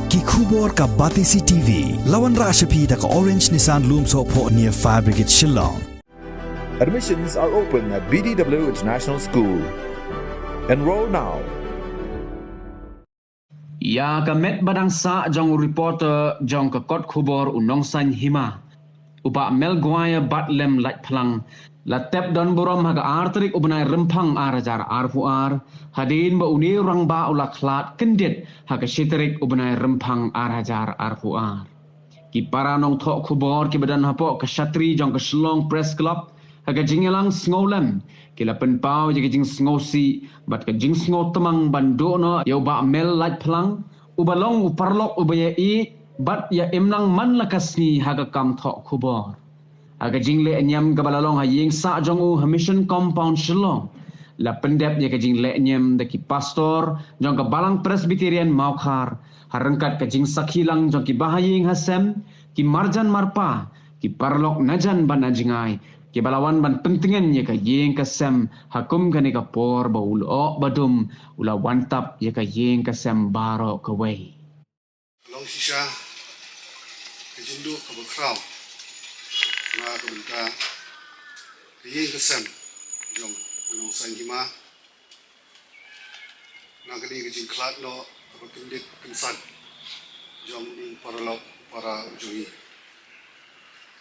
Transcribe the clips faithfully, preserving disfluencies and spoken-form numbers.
Ki khubor ka Batesi T V. La wanrah sha phi da ka Orange Nissan Lumsohphoh near Fire Brigade Shillong. Admissions are open at B D W International School. Enroll now. Ïa ka met ba dang sah jong u reporter jong ka kot khubor u Nongsaiñ Hima, u Bah Mel Gwyer Batlem Laitphlang, la tep don burom ha ka ar tarik u bnai Rymphang ar hajar arphew ar, hadien ba une u rangbah u la khlad kyndit ha ka shi tarik u bnai Rymphang ar hajar arphew ar. Ki para nongthoh khubor kiba don hapoh ka shatri jong ka Shillong Press Club, ha ka jingïalang sngewlem, ki la pynpaw ïa ka jingsngewsih bad ka jingsngewtmang ban duh noh ïa u Bah Mel Laitphlang, uba long u paralok uba ïa ïeit bad ïa imlang man la ka sngi ha ka kam thoh khubor. Ha ka jingleh niam kaba la long ha ïing sah jong u ha Mission Compound Shillong, la pyndep ïa ka jingleh niam da ki pastor jong ka Balang Presbyterian Mawkhar, ha ryngkat ka jingsakhi lang jong ki bahaïing hasem, ki marjan marpa, ki paralok najan bad najngai, kiba la wan ban pyntngen ïa ka ïing ka sem ha kum kane ka por ba u lyoh ba dum u la wan tap ïa ka ïing ka sem baroh kawei. Ka long shisha ka jingduh kaba khraw na ka bynta ka ïing ka sem jong u Nongsaiñ Hima, na kane ka jingkhlad noh kaba kyndit kynsan jong une u paralok para u jong ngi.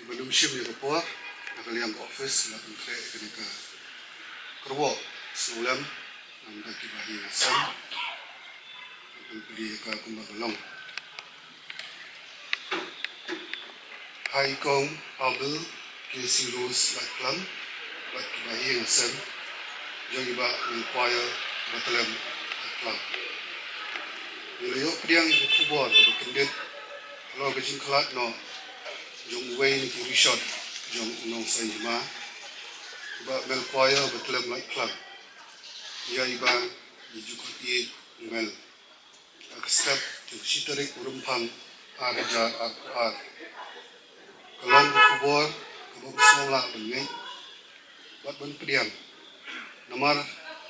Kiba nym shim ïa ka por, na ka liang ka office la pynkhreh ïa kane ka kyrwoh sngewlem na ka bynta ki bahaïing hasem. Pynplie ïa ka kumba ka long. Ha i Kong Abel K C Rose Laitphlang bad ki bahaïing hasem jong i Bah Mel Gwyer Batlem Laitphlang, ngi la ïoh pdiang ïa ka khubor kaba kyndit halor ka jingkhlad noh jong uwei na ki rishot jong u Nongsaiñ Hima, i Bah Mel Gwyer Batlem Laitphlang, ïa iba ngi ju khot ïa u Mel, ha ka step jong ka shi tarik u Rymphang ar hajar arphew ar. Ka long ka khubor kaba ym sngewlah ban ngeit bad ban pdiang, namar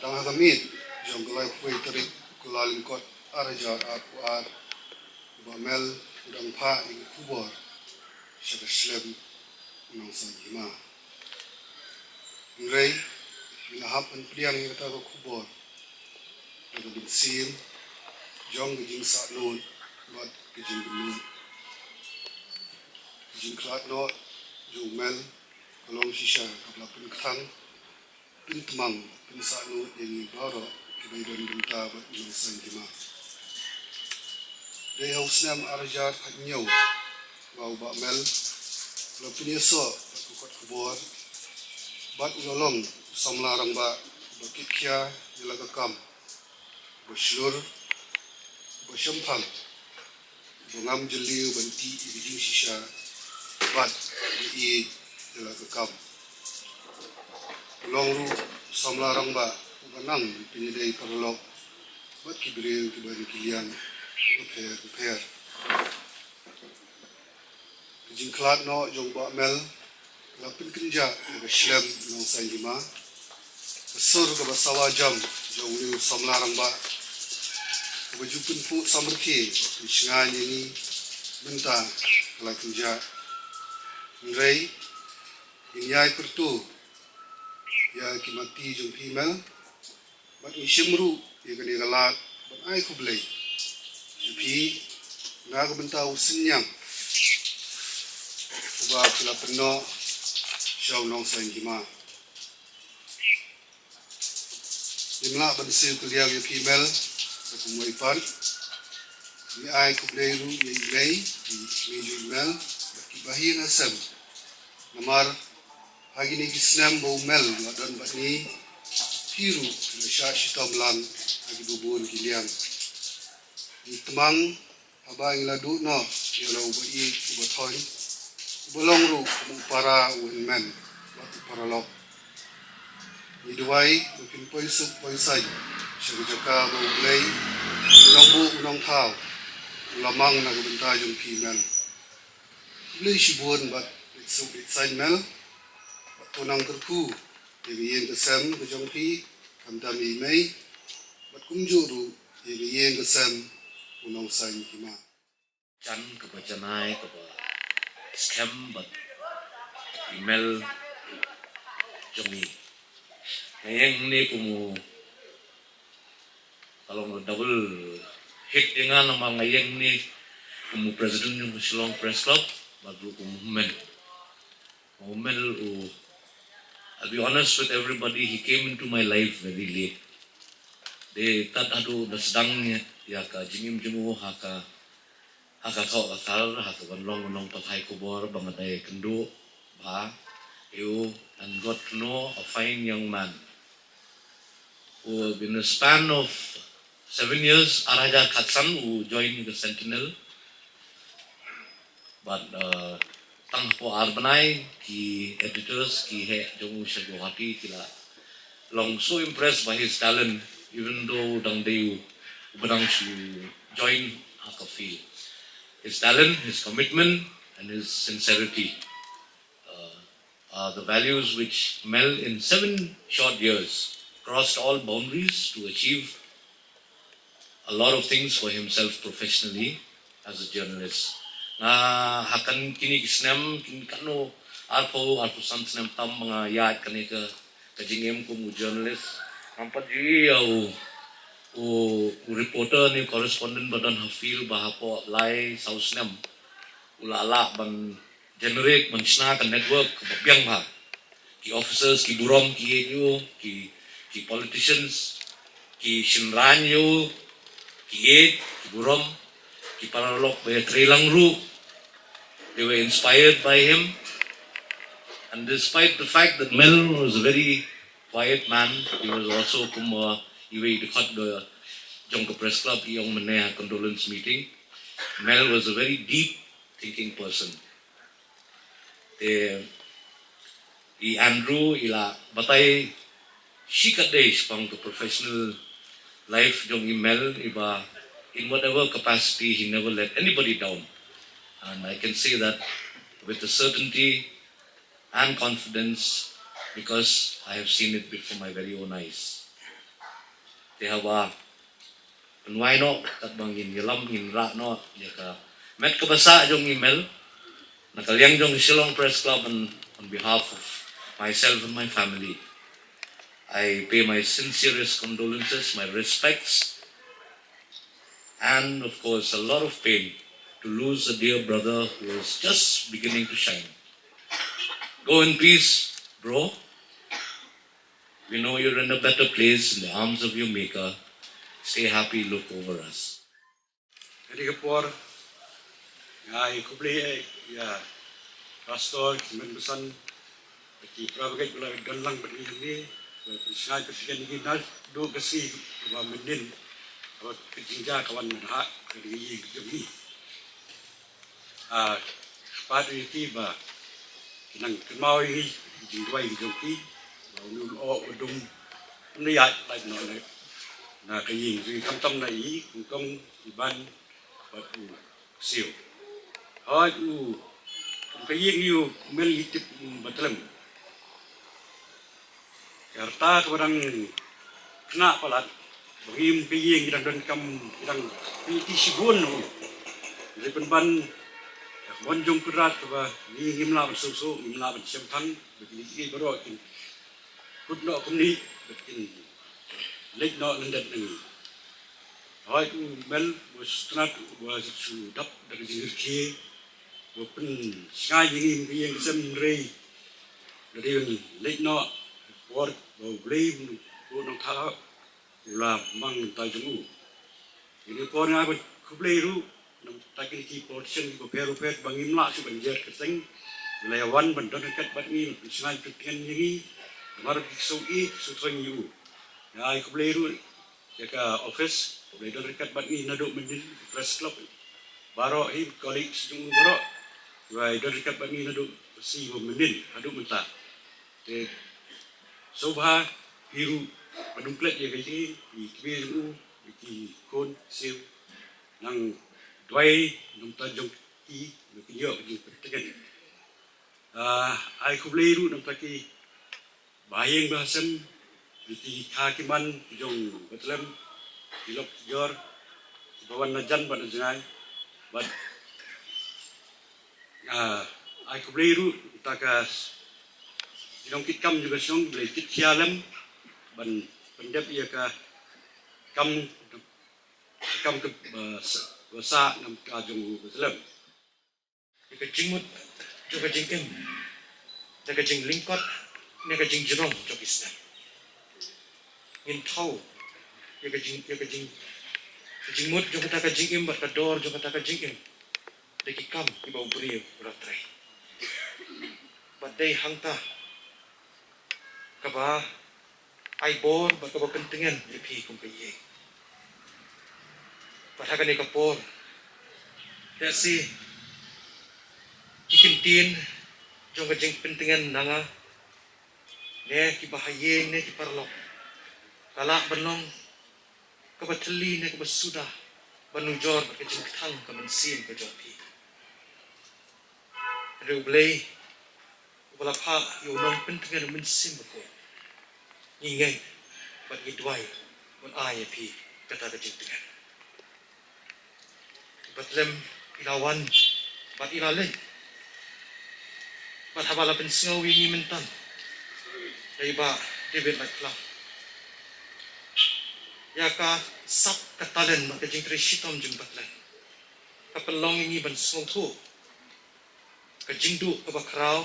dang ha ka miet jong ka laiphew wei tarik u Kyllalyngkot ar hajar arphew ar, u Bah Mel u dang phah ïa ka khubor sha ka shlem u Nongsaiñ Hima. Hynrei ngi la hap ban pdiang ïa kata ka khubor da ka mynsiem jong ka jingsahnud bad ka jingkynnoh. Ka jingkhlad noh jong u Mel ka long shisha kaba la pynkthang, pyntmang, pynsahnud ïa ngi baroh kiba ïadon bynta bad u Nongsaiñ Hima. Dei ha u snem ar hajar khathynñiew ba u Bah Mel u la pynïasoh bad ka kot khubor bad u la long u samla rangbah uba kit khia ïa la ka kam, uba shlur, uba shemphang, uba ngam jylliew ban tih ïa ka jingshisha bad uba ïeit ïa la ka kam. U long ruh u samla rangbah uba nang ban pynïadei paralok bad ki briew kiba na ki liang bapher bapher. Ka jingkhlad noh jong u Bah Mel ka la pynkynjah ïa ka shlem u Nongsaiñ Hima. Ka sur kaba sawa jam jong une u samla rangbah kaba ju pynphuh samrkhie, pynshngaiñ ïa ngi mynta ka la kynjah. Hynrei ngin ïai pyrto ïa ki matti jong phi Mel, bad ngi shim ruh ïa kane ka lad ban ai khublei ïa phi na ka bynta u synñiang uba phi la pynnoh sha u Nongsaiñ Hima. Ngim lah ban siew kylliang ïa phi Mel da kumwei pat. Ngi ai khublei ruh ïa i mei, i mei jong i Mel, bad ki bahaïing hasem. Namar ha kine ki snem ba u Mel u la don bad ngi, phi ruh phi la shah shitom lang ha kiba bun ki liang. Ngi tmang haba ngi la duh noh ïa la uba ïeit uba thoiñ, uba long ruh kum u para u hynmen bad u paralok. Ngi duwai ba phin poi suk poi saiñ sha ka jaka ba U Blei, U Nongbuh U Nongthaw, u la mang na ka bynta jong phi Mel. Khublei shibun bad leit suk leit saiñ Mel, bad to nang kyrkhu ïa ka ïing ka sem ka jong phi, khamtam ïa i mei, bad kumjuh ruh ïa ka ïing ka sem u Nongsaiñ Hima. Jan kaba janai kaba skhem bad i Mel jong ngi. Nga ïeng hangne kum u, ka long double hit ïa nga namar nga ïeng hangne kum u president jong ka Shillong Press Club bad ruh kum u hynmen. U Mel u, I'll be honest with everybody, he came into my life very late. Te tad haduh da sdang ïa ka jingim jong u ha ka, ha ka khaw ka kar, ha ka ban long u nongpathai khubor ba nga dei kynduh bha ïa u, and got to know a fine young man who, in the span of seven years, ar hajar khatsan u join ka Sentinel. Bad, uh, tang hapoh ar bnai, ki editors ki heh jong u sha Guwahati ki la long so impressed by his talent, even though dang dei u ba dang shu join ha ka field. His talent, his commitment, and his sincerity, uh, are the values which Mel, in seven short years, crossed all boundaries to achieve a lot of things for himself professionally as a journalist. Nga ha kane kine ki snem, kine katno, arphew, arphew san snem tam ba nga ïaid kane ka, ka jingim kum u journalist. Ngam pat ju ïohi ïa u, u, u reporter ne correspondent ba don ha field ba hapoh lai saw snem u la lah ban generate, ban shna ka network kaba biang bha. Ki officers ki burom ki ïeit ïa u, ki, ki politicians ki shynrang ïa u, ki ïeit, ki burom, ki paralok ba ïatrei lang ruh, they were inspired by him. And despite the fact that Mel was a very quiet man, he was also kum, uh, iwei i dkhot jong ka press club i ong mynne ha condolence meeting. Mel was a very deep thinking person. Te i Andrew i la batai shikatdei shaphang ka professional life jong i Mel, i ba in whatever capacity he never let anybody down. And I can say that with a certainty and confidence because I have seen it before my very own eyes. Te haba pynwai noh, katba ngin ïalam, ngin rah noh ïa ka met kaba sah jong i Mel, na ka liang jong Shillong Press Club, and on behalf of myself and my family, I pay my sincerest condolences, my respects, and of course, a lot of pain to lose a dear brother who was just beginning to shine. Go in peace, bro. We know you're in a better place in the arms of your Maker. Stay happy, look over us. Ka dei ka por, nga ai khublei ïa Pastor, ki Mymbsan, ki para bangeit ba la don lang bad ngi hangne, ba pynshai pynshai ngi naduh ka sngi kaba mynnin, ba ka jingjia ka wan mynta ha ka dei ka ïing ka jong ngi. Ah, kyrpad ïa ki ba ki nang kynmaw ïa ngi, ki jingduwai ki jong ki, ba u lyoh u dum, um ïaid lait noh na, na ka ïing jong ngi khamtam na i Kongkong, i Ban bad u Siew. Hooid u, ka ïing u Mel ngi tip, um, Batlem. Ka rta kaba dang khynnah palat, ba ngi ïing ngi dang donkam, ngi dang pyniti shibun u. Ngi pynban ka mon jong Kynrad kaba ngi ngim lah ban sngewsih, ngim lah ban sngewthuh, ba kine ki baroh kin kut noh kumne, ba kin leit noh lyndet na ngi. Hooid u Mel, u sngewtynnat, u shu dap da ka jingkyrkieh, u pynshai ïa ngi ka ïing ka sem, hynrei lada u leit noh, por ba U Blei u nongthaw u la mang na bynta jong u. Ïa kane ka por nga ai khublei ruh na bynta kine ki politician kiba pher bapher ba ngim lah shuh ban jer kyrteng, ba la ïa wan ban don ryngkat bad ngi, ban pynshai pyntieng ïa ngi namar ki sngewthuh, ki sngewthuh ïa u. Nga ai khublei ruh ïa ka office ba la don ryngkat bad ngi naduh mynnin, ka Press Club baroh hi, colleagues jong u baroh ba la don ryngkat bad ngi naduh shi ba mynnin haduh mynta. Te sngewbha phi ruh ban ym klet ïa ka ïing, ïa ki kmie jong u, ïa ki khun siew, nang duwai na bynta jong ki, ba kin ïoh ka jingpyntngen. Ah, ai khublei ruh na bynta ki bahaïing bahasem, ki kha ki man ki jong Batlem, ki lok ki jor, kiba wan na jan bad na jngai, bad Ah, ai khublei ruh ïa ka jinglong kit kam jong ka shnong, Blei kit khia lem ban pyndep ïa ka kam, kam ka ba sa, ba sa ngam ka jong u ba slem. Ïa ka jingmut jong ka jingim, ïa ka jinglyngkot, ïa ka jingjrong jong ki snem. Ngin thaw ïa ka jing, ïa ka jing, ka jingmut jong kata ka jingim bad ka dor jong kata ka jingim da ki kam kiba u briew u la trei. Bad dei hangta kaba ai bor bad kaba pyntngen ïa phi kum ka ïing. Bad ha kane ka por, lehse ki kyntien jong ka jingpyntngen na nga, ne kiba ha ïing ne ki paralok, ka lah ban long kaba thylli ne kaba suda ban nujor bad ka jingkthang ka mynsiem ka jong phi. Hynrei U Blei uba la phah ïa u nongpyntngen u Mynsiem Bakhuid, ngi ngeit bad ngi duwai un ai ïa phi kata ka jingtngen. Bad lem i la wan bad i la leit. Bad haba la pynsngew ïa ngi mynta da i Bah David Laitphlang ïa ka sap ka talent bad ka jingtrei shitom jong Bah Laitphlang, ka pynlong ïa ngi ban sngewthuh ka jingduh kaba khraw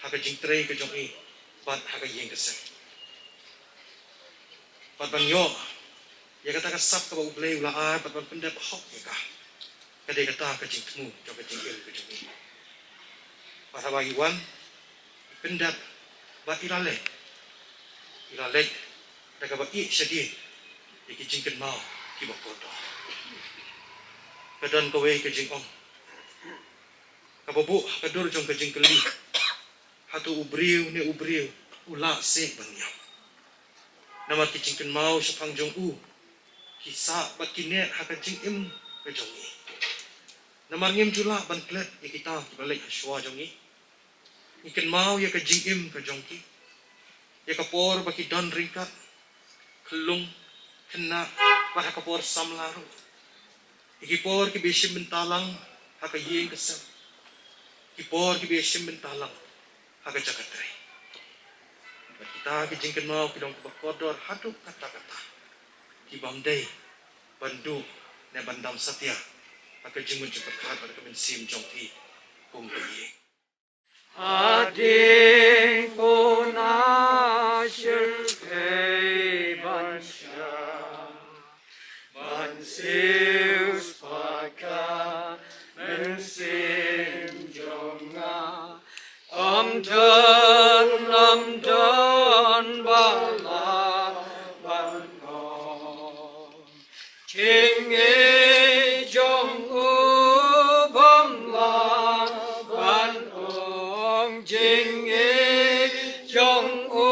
ha ka jingtrei ka jong i bad ha ka ïing ka sem. Bad ban ïoh ïa kata ka sap kaba U Blei u la ai bad ban pyndep hok ïa ka, ka dei kata ka jingthmu jong ka jingim ka jong i. Bad haba i wan, i pyndep bad i la leh, i la leh da kaba ïeh shadien ïa ki jingkynmaw kiba kordor. Ka don kawei ka jingong kaba buh ha ka dur jong ka jingkylli, hato u briew ne u briew u lah seh ban ñiam? Namar ki jingkynmaw shaphang jong u ki sah bad ki neh ha ka jingim ka jong ngi. Namar ngim ju lah ban klet ïa kita kiba leit ha shuwa jong ngi. Ngi kynmaw ïa ka jingim ka jong ki, ïa ka por ba ki don ryngkat, khyllung, khynnah, bad ha ka por samla ruh, ïa ki por kiba shim bynta lang ha ka ïing ka sem, ki por kiba shim bynta lang ha ka jaka trei. Bad kita ki jingkynmaw ki long kiba kordor haduh katta katta, ki bym dei ban duh ne ban dam satia ha ka jingmut jingpyrkhat bad ka mynsiem jong phi kum ka ïing. Hadien kona shyrkhei ban shah, ban siew spaka mynsiem jong nga, ym don, ym don ba lah ban ong. Jingïeit jong u bym lah ban ong, jingïeit jong u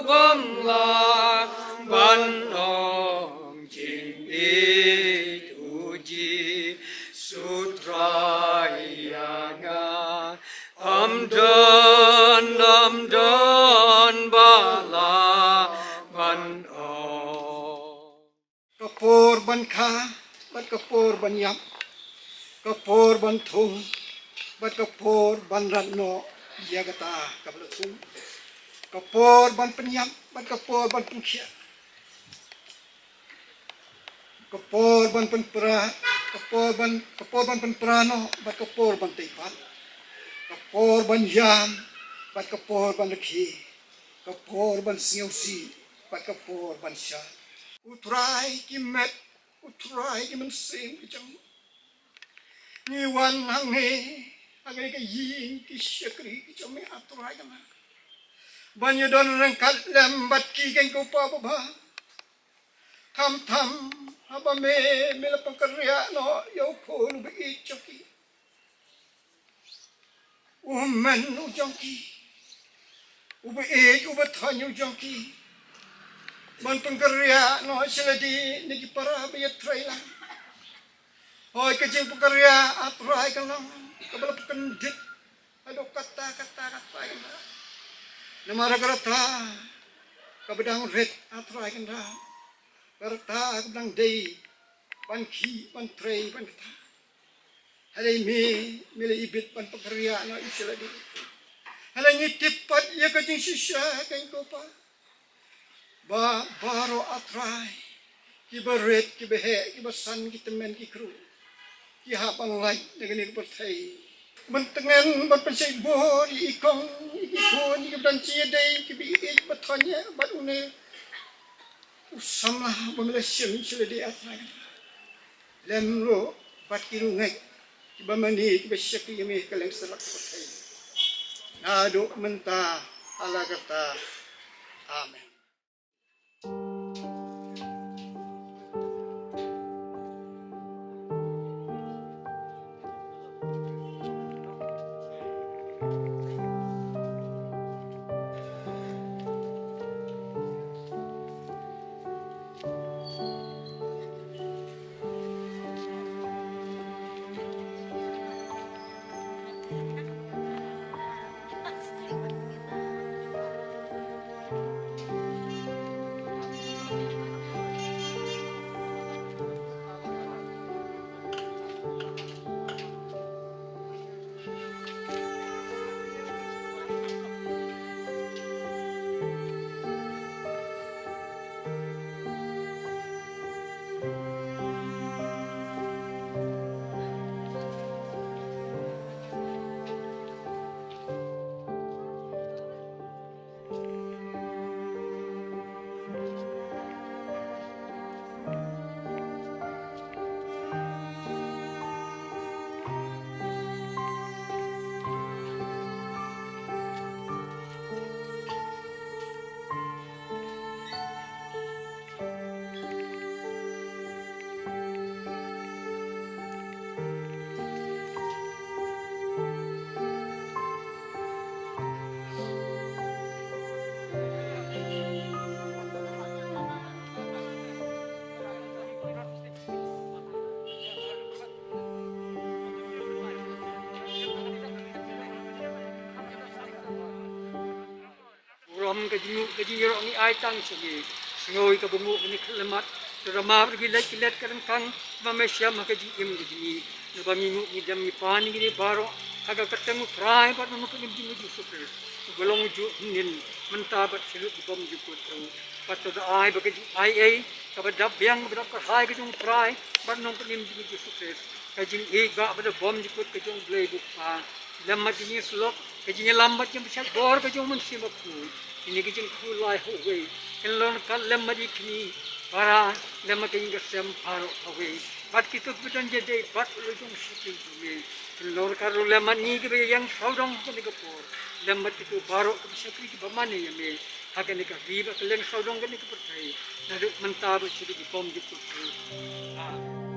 bym lah ban ong, jingïeit u Jisu Trai ïa nga, ym don, ym don ba lah ban ong. Ka por ban kha bad ka por ban ïap, ka por ban thung bad ka por ban rat noh ïa kata kaba la thung, ka por ban pynïap bad ka por ban pynkhiah, ka por ban pynpra, ka por ban, ka por ban pynpra noh bad ka por ban tei pat, ka por ban ïam bad ka por ban rkhie, ka por ban sngewsih bad ka por ban shad. U Trai ki met, u Trai ki mynsiem ki jong ngi. Ngi wan hangne, hangne ka ïing ki shakri ki jong me, A Trai kane, ban ïadon ryngkat lem bad ki, kynmaw ko Pa babha. Khamtam haba me, me la pynkynriah noh ïa u khun uba ïeit jong ki, u hynmen u jong ki, uba ïeit uba thoiñ u jong ki, ban pynkynriah noh sha lade na ki para ba ïatrei lang. Hooid, ka jingpynkynriah, A Trai, ka long kaba la pynkyndit haduh katta katta, A Trai, ka long. Namar ka rta kaba dang rit, A Trai, ka long, ka rta kaba dang dei ban khih, ban trei, ban ktah. Hynrei me, me la ibit ban pynkhreh noh ïa sha lade. Hynrei ngi tip pat ïa ka jingshisha ha kane ka por. Ba baroh, A Trai, kiba rit, kiba heh, kiba san, ki tymmen, ki kru, ki hap ban lait na kane ka pyrthei. Ban tngen, ban pynshait bor ïa i kong, ïa ki khun, ïa kiba don jingïadei, kiba ïeit, ba thoh ïa, bad une u samla ba me la shim sha lade, A Trai. Lem ruh bad ki riewngeit kiba mane, kiba shakri ïa me ha kylleng satlak ka pyrthei, naduh mynta hala karta. Amen. Burom ka jingïaroh, ka jingïaroh ngi ai tang sha me. Sngew ïa ka burom kane ka khyllipmat. Te da mar ba ki leit ki let ka ryngkang, ba me shem ha ka jingim ka jong ngi. Naba ngi nguh ngi dem ngi pan ïa kine baroh ha ka kyrteng U Trai bad U Nongpynim jong ngi Jisu Khrist, uba long juh mynnin, mynta bad shaduh ki bymjukut ruh. Bad to da ai ba ka jingai ei kaba dap biang, kaba dap kyrhai ka jong U Trai bad U Nongpynim jong ngi Jisu Khrist, ka jingïeit ba da bymjukut ka jong U Blei U Kpa, lem bad ka jingïasyllok, ka jingïalam bad ka jingpynshait bor ka jong U Mynsiem Bakhuid, kine ki jingkhuslai ha uwei kin long ryngkat lem bad ïa kine para, lem bad ka jingïaseng baroh ha uwei, bad kito kiba don jingïadei bad u la jong shakri jong me, kin long ryngkat ruh lem bad ngi kiba ïeng sawdong ha kane ka por, lem bad kito baroh kiba shakri kiba mane ïa me ha kane ka ri bad kylleng sawdong kane ka pyrthei, naduh mynta bad shaduh ki bymjukut ruh. Amen.